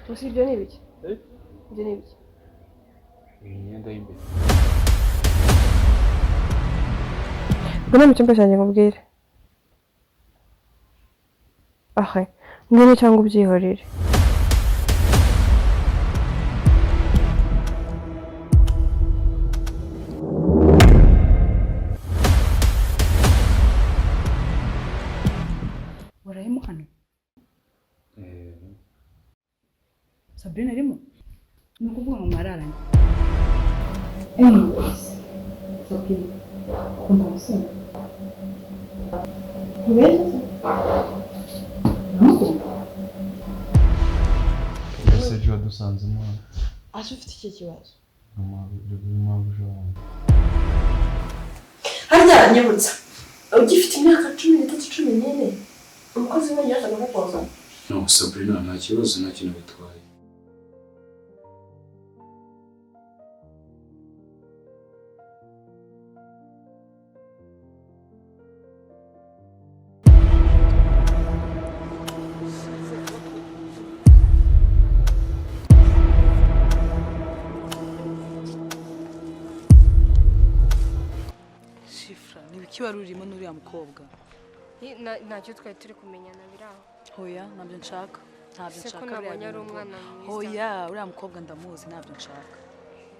Gusa ibyo ni ibiki? Ibyo ni ibiki? Imyenda y'imbere. Ngwino mu cyumba cyanjye nkubwire. Ahe, ngwino cyangwa ubyihorere. Warayemo hano? Sabrina arimo? Ni ukuvuga ngo mwararanye. Anyways, Sabrina, ukunda abasore? Ntibeshye se? Uramukunda? Ese ejo wadusanzemo hano. Ase ufite iki kibazo? Mpamvu wanjye. Harya nyibutsa, ugifite imyaka 13 14, umukozi w'imana yazaga kukoza? No, Sabrina, nta kibazo, nta kintu bitwaye. Shifra, ni ibiki wari urimo n'uriya mukobwa? Ntacyo twari turi kumenyana biri aho. Hoya, ntabyo nshaka. Ntabyo Se ko nshaka nabonye biriya ari bintu. umwana mwiza. Hoya, uriya mukobwa ndamuzi, ntabyo nshaka.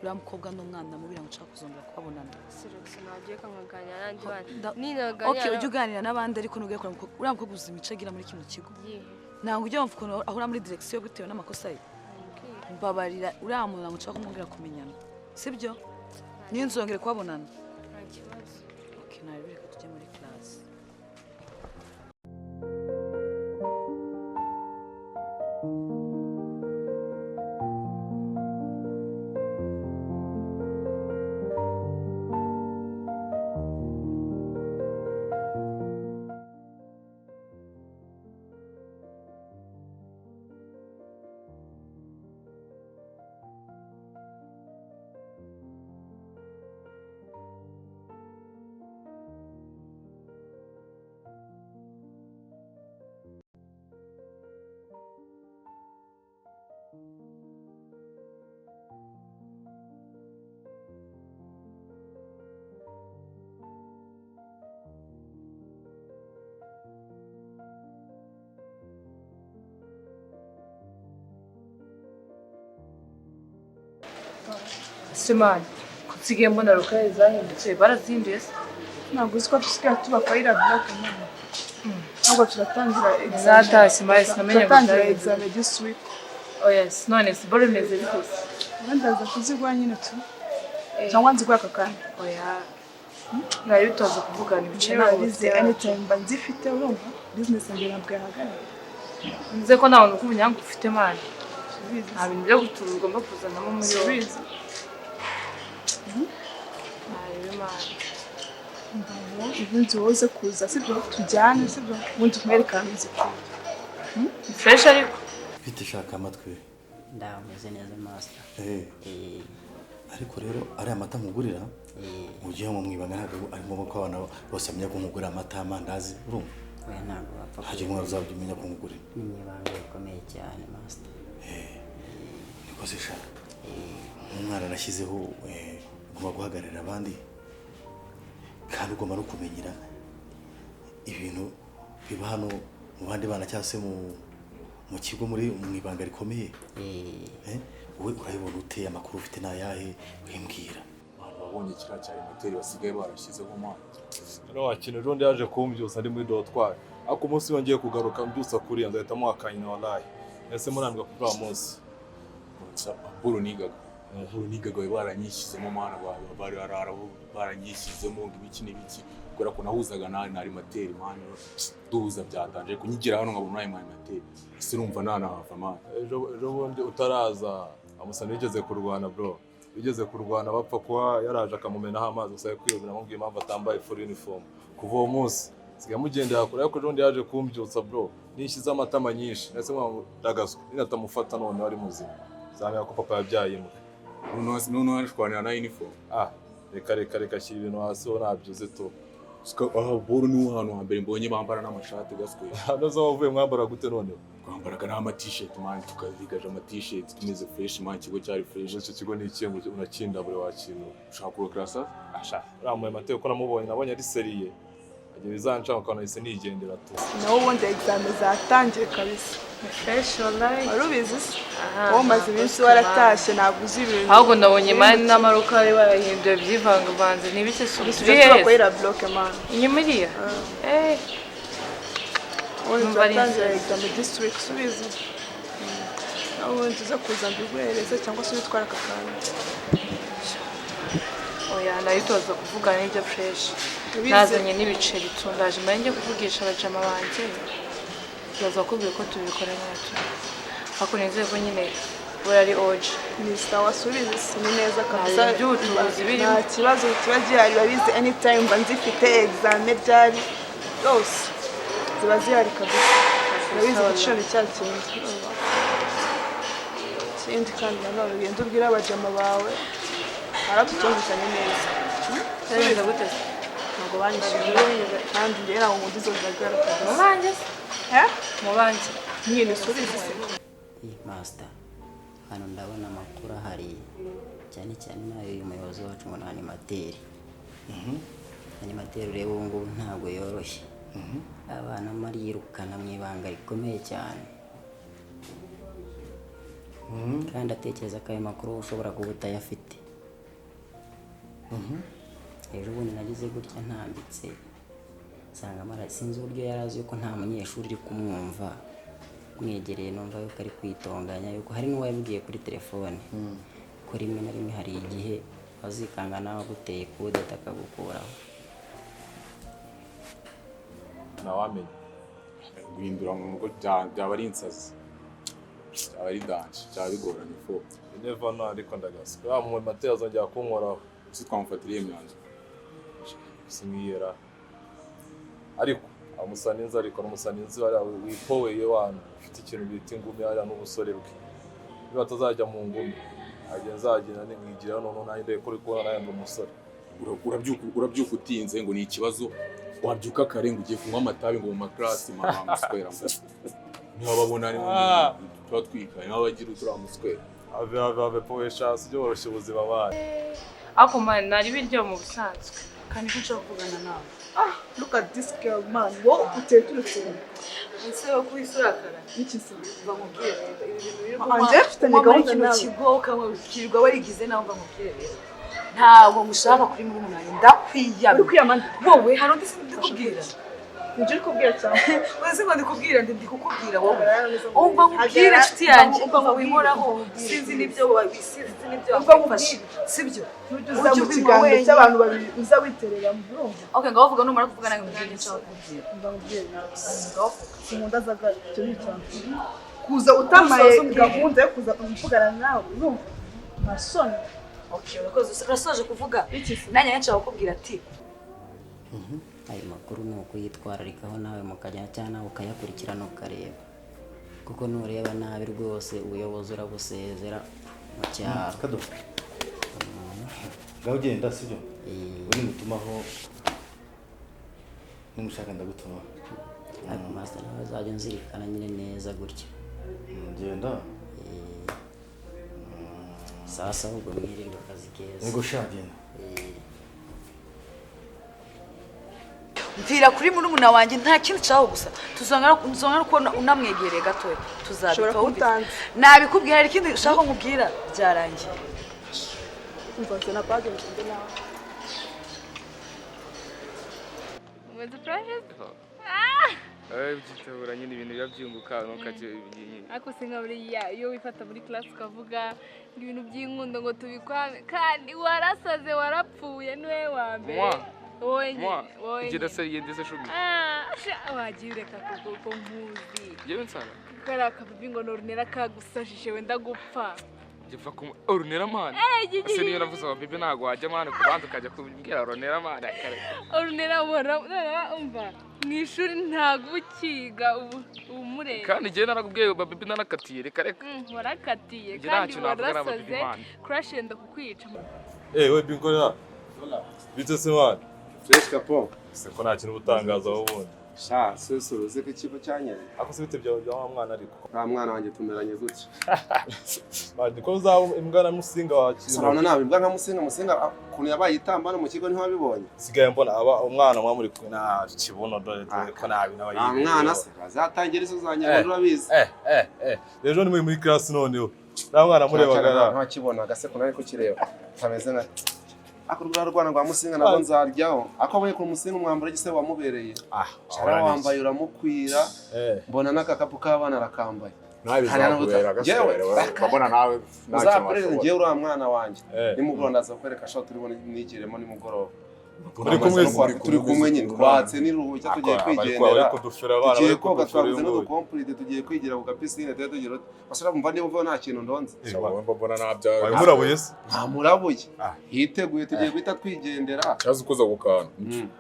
Uriya mukobwa ni umwana mubi, ntabwo nshaka kuzongera kubabonana. Sirogisi nagiye nkaganira n'abandi bana. Ninaganira. Okay, ujye uganira n'abandi ariko ntugere kure mukobwa. Uriya mukobwa uzi imico agira muri kino kigo. Ntabwo ujya wumva ukuntu ahora muri direction bitewe n'amakosa ye. Mbabarira, uriya muntu ntabwo nshaka kumwongera kumenyana. Sibyo? Niyo nzongere kubabonana. Nta kibazo. Okay, nabi reka tujye muri class. Semani, nsigaye mbona rukari zahindutse barazinduye se? Ntabwo uzi ko dusigaye tuba kwa iriya block nyine. Ntabwo turatangira examen. Zatashye mbaye sinamenye ngo Turatangira byari examen this week. Oh yes, none se bora bimeze bite se? Ubundi ndaza kuziguha nyine tu. Cyangwa nziguha aka kanya. Oya. Mwari bitoza kuvugana ibice Niba ntabwo warize anytime mba nzifite urumva business yanjye ntabwo yahagarara. Nze ko nta bantu k'ubunyanga ufite mani. Nta bintu byo gutura ugomba kuzanamo muri wowe. Subiza. Ntarebe mani. Ubundi wowe uze kuza sibyo tujyane sibyo ubundi tumwereke ahantu zikura. Ni fresh ariko. Mfite shaka amatwi. Ndameze neza master. Ariko rero ariya mata nkugurira ugiye mu mwibanga ntabwo ari ngombwa ko abana bose bamenya ko nkugurira amata amandazi urumva? Oya ntabwo wapfa. Hajya umwana uzajya umenya ko nkugurira. Ni mu ibanga rikomeye cyane master. Niko se shaka. Umwana nashyizeho ugomba guhagararira abandi kandi ugomba no kumenyera ibintu biba hano mu bandi bana cyangwa se mu kigo muri mu ibanga rikomeye. Wowe urabibona ute amakuru ufite n'ayahe wimbwira? Abantu babonye kiriya cya moteri basigaye barashyizeho mwana. No wakintu ejo ndi yaje kumbyusa ndi muri dortoir. Ariko umunsi yongeye kugaruka mbyusa kuriya nzahita muhakanyina wallahi. Ese murambwa kuri wa munsi. Buru nigaga. Buru nigaga bari baranyishyizemo mwana bari baranyishyizemo ngo ibiki n'ibiki. Kubera ko nahuzaga na animateri mwana duhuza byatanje kunyigira hano nkabona nawe animateri. Ese urumva nanahava mwana. Ejo bundi utaraza amusana yigeze kurwana bro. Bigeze kurwana bapfa kuba yaraje akamumenaho amazi gusa kwiyubira amubwiye impamvu atambaye full uniform. Kuva uwo munsi sigaye mugendera kure ariko ejo bundi yaje kumbyutsa bro. Nishyize amatama nyinshi nese ndagaswa ninatamufata none ari muzima. Zamenya ko papa yabyaye imbwa. Noneho arashwanira na uniform. Ah, reka reka reka shyira ibintu hasi ho nabyuze to. Aha boro niho hantu hambere mbonye bambara n'amashati gaswe. Hano zo wavuye mwambara gute noneho? Twambaraga n'ama t-shirt man, tukazigaje ama t-shirt tumeze fresh man, ikigo cyari fresh. Icyo kigo ni ikihe ngo unakinda buri wakintu? Ushaka kurokrasa? Asha, uriya mu Mateo ko namubonye nabonye ari seriye. Agiye bizanca ukabona nahise nigendera tu. Naho ubundi examen zatangiye kabisa. Fresh wallahi. Wari ubizi se? Wowe umaze iminsi waratashye ntabwo uzi ibintu. Ahubwo nabonye mani n'amaruka bari barahinduye byivangavanze ni ibiki se Tujya turi tuba kuri heza la bloke man. Inyuma iriya eh. Ubundi Numva ari turatangira inzozi. examen this week subiza. Naho ubundi uza kuza mbiguhereze cyangwa se ubitware aka kanya. Oya nayitoza kuvugana n'ibyo fresh. Ubizi. Nazanye n'ibiceri tundaje mba njye kuvugisha abajama banjye. Tuzaza kubwira ko tubikora nyacyo. Ariko nizeye ko nyine we ari oje. Ni sawa subiza si ni neza kabisa. Nta bintu by'ubutubuzi birimo. Nta kibazo kiba gihari babizi anytime mba nzifite examen ryari yose ziba zihari kabisa. Urabizi igiciro ni cya kindi. Ikindi kandi nanone ugenda ubwira abajama bawe aratutumvikanye neza. Subiza gute? Ntabwo banyishyuye kandi njyewe ntabwo nkunda izo nzagara kabisa. Mu banjye se? Eh? Mu banjye. Nyine subiza se. Master, hano ndabona amakuru ahari cyane cyane n'ayo uyu muyobozi wacu ngo ni animateri. Animateri ureba ubu ngubu ntabwo yoroshye. Abana mariyirukana mu ibanga rikomeye cyane. Kandi atekereza ko ayo makuru ushobora kuba utayafite. Ejo bundi nagize gutya ntambitse nsanga mara sinzi uburyo yari azi yuko nta munyeshuri uri kumwumva. Mwegereye numva yuko ari kwitonganya yuko hari n'uwabibwiye kuri telefone ko rimwe na rimwe hari igihe wazikanga nawe aguteye kudeta akagukuraho. Ntawamenya guhindura mu rugo byaba ari insazi, byaba ari danje, byaba bigoranye fo. You never know ariko ndagasa. Uriya mu Mateo azongera kunkoraho. Ese twamufatira iyo myanzuro? Simwiyera. Ariko amusaninzi ariko n'umusaninzi bariya wipoweye wana ufite ikintu bita ingumi hariya n'ubusore bwe. Niba atazajya mu ngumi agenda azagenda nkigira noneho nanjye ndebe ko uri kubona nanjye ndi umusore. Urabyuka utinze ngo ni ikibazo, wabyuka kare ngo ugiye kunywa amatabi ngo mu makarasi mama muswera ntibababona ni tuba twikaye nabo bagira uturiya muswera. Ave ave ave powesha sijye woroshya ubuzima bana. Ariko mani nari biryo mu busanzwe. Kandi ko nshaka kuvugana nawe. Ah, look at this girl man. Wowe uteye turutse. Ese wo kuisurakara. Iki se? Mva nkubwire rero ibi bintu biri Ah, njye mfitanye kunywa muri gahunda kino nawe. kigo ukanywa ukirirwa warigize nawe mva nkubwire rero. Ntabwo ngushaka kuri murumuna wanjye ndakwiyamye. Uri kwiyama nde? Wowe hari undi sindikubwira. Nibyo uri kubwira cyane. Wese ngo ndikubwira ndi ndikukubwira wowe. Umva nkubwire inshuti yanjye umva winkoraho sinzi n'ibyo wisize sinzi n'ibyo Umva wafashe sibyo. Nujya uza mu kiganiro cy'abantu babiri uza witerera mu urumva. Okay, ngaho vuga numara kuvuga nange mbwire icyo nshaka kukubwira. Umva nkubwire nawe. Ngaho vuga. Sinkunda zagara icyo ni icya mbere. Kuza utamaye Usoza umbwire. gahunda yo kuza mvugana nawe urumva. Nta soni. Okay, urakoze urasoje kuvuga. Nanjye nshaka kukubwira ati Ayo makuru ni ukuyitwararikaho nawe mukajya cyangwa nawe ukayakurikirana ukareba kuko nureba nabi rwose ubuyobozi urabusezera mu cyaro. Kado. Ngaho ugenda sibyo? Uri ngutumaho nimushaka ndagutuma. Ariko master nawe azajya unzirikana nyine neza gutya. Genda. Sasa ahubwo mwirirwe akazi keza. Yego sha genda. Mvira kuri murumuna wanjye nta kindi cyaho gusa tuzongera no kubona unamwegereye gatoya Ushobora tuzabipfa kuba wumvise. utanzi. Nabikubwiye hari ikindi ushaka ko nkubwira byarangiye. Umva nzana bag ngende nawe. Umeze fresh? Byitabura nyine ibintu biba byunguka ntukajye Ariko se nka buriya iyo wifata muri class ukavuga ngo ibintu by'inkundo ngo tubikwame kandi warasaze warapfuye niwe wa mbere. Moi? Wowe Moi? nyine, wowe Igenda nyine. se yende se shumi. Ah, sha, wagiye ureka kuko ko nkuzi. Yewe nsara. Kariya kabibi ngo norunera kagusajije wenda gupfa. Jye ku orunera man. Eh, gigi. Ese niyo navuze ngo bibi ntago wajya man ku bandi ukajya kubwira orunera man kare. Orunera ubora umva mu ishuri ntabwo uba ukiga ubu umureba. Kandi jye narakubwiye ba bibi narakatiye reka reka. Warakatiye Njye nta kandi kintu navuga n'aba bibi warasaze man. crash yenda kukwica. Eh we binkorera. Bite se man? Fresh kapo. Se ko nta kintu ubutangaza wowe ubundi. Sha, sese uruzi ko ikigo cyanyereye. Ako se bite byawe bya wa mwana ariko? Nta mwana wanjye tumeranye gutya. Mani ko uzaba imbwa na Musinga wakira. Urabona nawe imbwa nka Musinga, Musinga ukuntu yabaye itambano mu kigo ntiwabibonye. Sigaye mbona aba umwana mwa muri kumwe na kibuno dore dore ko nabi nawe Nta mwana se bazatangira izo za nyarwanda urabizi. Ejo ni muri class noneho. Nta mwana murebaga. Ntakibonaga se kunari kukireba. Kameze nka ako rwa rwana rwa Musinga nabwo nzaryaho. Ako abaye ku Musinga umwambaro gise wamubereye. Shara wambaye uramukwira. Mbona n'akakapu k'abana arakambaye. Nawe bizakubera agasubira mbona nawe uzakureze ngewe uriya mwana wanjye. Nimugoroba ndaza kukwereka shot turi nigiremo nimugoroba. Muri kumwe turi kumwe nyine twatse n'iruhushya tugiye kwigendera. Tugiye koga twaguze n'udukomplite tugiye kwigira ku gapisine tugiye tugira basura bumva niba uva nta kintu ndonze. Mbona nabyawe. Wamurabuye se? Nta murabuye. Hiteguye tugiye guhita twigendera. Cyaza ukoza ku kantu.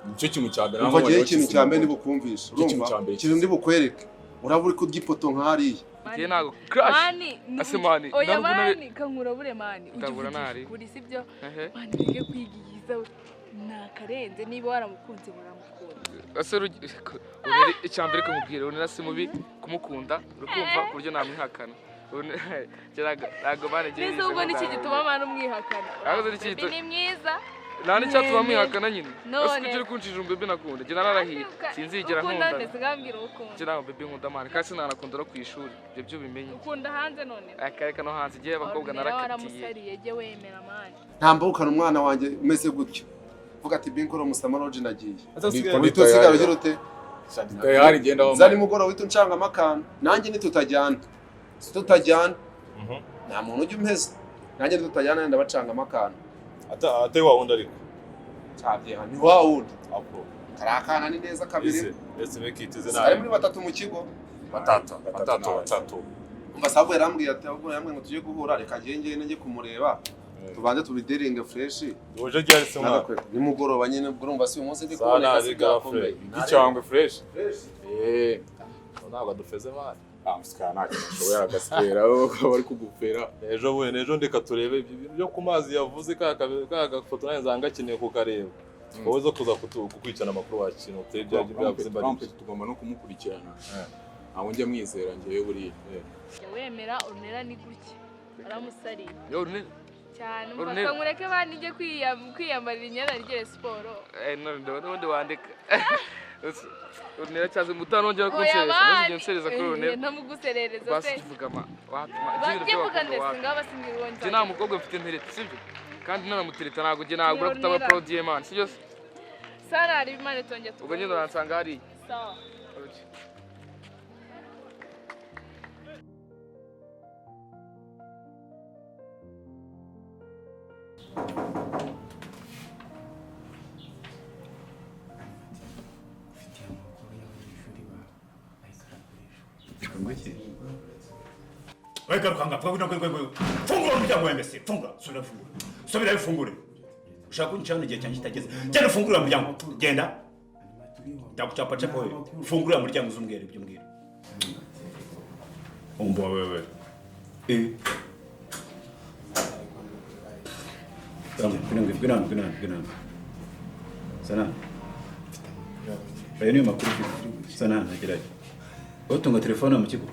Nicyo kintu cya mbere. Umva ngewe ikintu cya mbere ndibukumvisha. Urumva? Ikintu ndibukwereke. Uraba uri kurya ipoto nk'hariya. Ngiye ntago crash. Mani, ase mani. Oya mani, kankurabure mani. Ndabura nari. Uri sibyo? Mani rege kwigigiza nakarenze niba waramukunze muramukunda. Ase icyambere kumubwira unera si mubi kumukunda urukumva ku buryo namwihakana. Ntago mani ngiye. Nise ubwo niki gituma mani umwihakana? Ni mwiza. Nta n'icyatuma mwihakana nyine. Ese kuki uri kunshije umubebe nakunda? Njye nararahiye. Sinzigera nkunda. Ukunda ndetse ngambwira ukunda. Njye ntabwo bebe nkunda mani kandi sinanakunda no ku ishuri. Ibyo byo ubimenye. Ukunda hanze none. Akareka no hanze igihe abakobwa narakatiye. Waramusariye jye wemera mani. Ntambukana umwana wanjye umeze gutyo. Vuga ati binkoro musamaloji nagiye. Uhita usigara ugira ute? Tayari genda wa. Zari mugoroba uhita uncangamo akantu. Nanjye nitutajyana. Tutajyana. Nta muntu ujya umpeza. Nanjye nitutajyana ndabacangamo akantu. Ate wa wundi ariko. Cyabyeha ni wa wundi. Apo. Karakana ni neza kabiri. Ese mekitize nawe. Ari muri batatu mu kigo. Batatu. Umva sabu yarambwiye ati ahubwo yambwiye ngo tujye guhura reka ngenge njye kumureba. Tubanze tubidiringe fresh. Uje ryari se mwana? Ni mugoroba nyine urumva si umunsi ndi kuboneka sigakomeye. Icyangwe fresh. Ntabwo adufeze mani. Musika nta kintu ashoboye agaspera bari kugupera. Ejo bundi ejo ndeka turebe ibyo bintu byo ku mazi yavuze ka gafoto nanjye nzanga ngakeneye kukareba. Wowe zo kuza kukwicana amakuru wakintu uteye ibyo yavuze mbari. Tugomba no kumukurikirana. Ntabwo njya mwizera ngewe buriya. Wemera Ornella ni gutya. Aramusariye. Yo Ornella. Cyane umva nkureke bandi njye kwiyambarira imyenda rigere siporo. None ndabona wandika. Ornella cyaze mutanongera kunsereza. Nongera nsereza kuri Ornella. Ntamuguserereza se. Basi tuvuga ma watuma. Bajye vuga ndetse ngaba singira uwo nzajya. Nta mukobwa mfite nteretse sibyo? Kandi nanamutereta ntabwo njye nagura kutaba proud ye man sibyo se? Sara ari imana tongera tuvuga. Ubwo nyine uransanga hariya. Sawa. Weka rukanga, fungura umuryango wa mbese, funga, subira fungure. Subira ufungure. Ushaka kuncana igihe cyanjye kitageze. Genda ufungure umuryango. Genda. Ndakuchapa chapa wewe. Fungura umuryango uzumbwira ibyo umbwira. Umva wewe. Ngwino. Sana. Ayo niyo makuru ufite. Sana nageraje. Utunga telefone mu kigo.